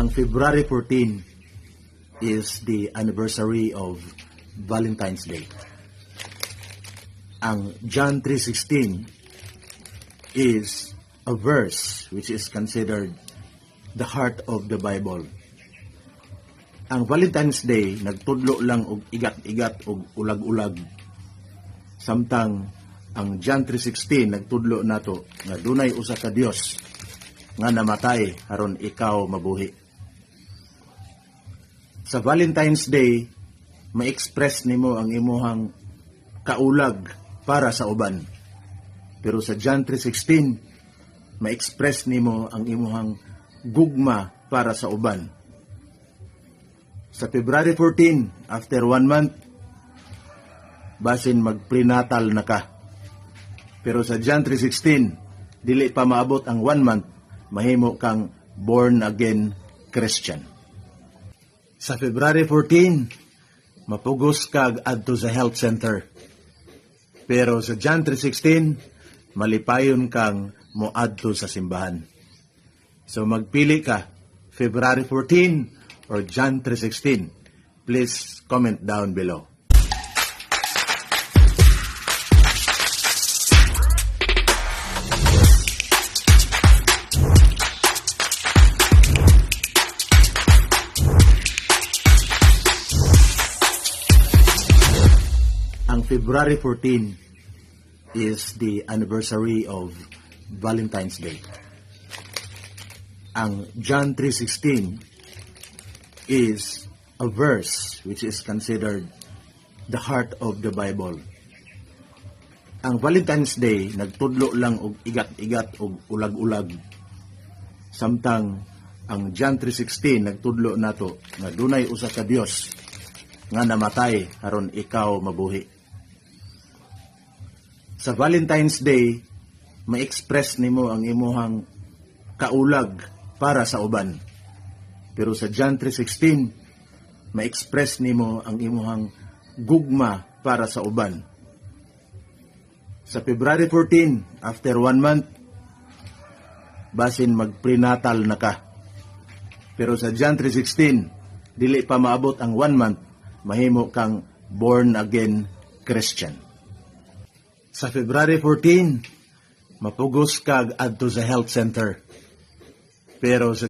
Ang February 14 is the anniversary of Valentine's Day. Ang John 3:16 is a verse which is considered the heart of the Bible. Ang Valentine's Day nagtudlo lang og igat-igat og ulag-ulag. Samtang ang John 3:16 nagtudlo nato nga dunay usa ka Dios nga namatay aron ikaw mabuhi. Sa Valentine's Day, ma-express nimo ang imuhang kaulag para sa uban. Pero sa John 3:16, ma-express nimo ang imuhang gugma para sa uban. Sa February 14, after one month, basin magprenatal na ka. Pero sa John 3:16, dili pa maabot ang one month, mahimo kang born again Christian. Sa February 14, mapugos kag adto sa health center. Pero sa John 3:16, malipayon kang moadto sa simbahan. So magpili ka, February 14 or John 3:16. Please comment down below. Ang February 14 is the anniversary of Valentine's Day. Ang John 3:16 is a verse which is considered the heart of the Bible. Ang Valentine's Day nagtudlo lang og igat-igat og ulag-ulag. Samtang ang John 3:16 nagtudlo nato nga dunay usa ka Dios nga namatay aron ikaw mabuhi. Sa Valentine's Day, ma-express nimo ang imuhang kaulag para sa uban. Pero sa John 3:16, ma-express nimo ang imuhang gugma para sa uban. Sa February 14, after one month, basin magprenatal na ka. Pero sa John 3:16, dili pa maabot ang one month, mahimo kang born again Christian. Sa February 14, mapugos kag adto sa health center. Pero sa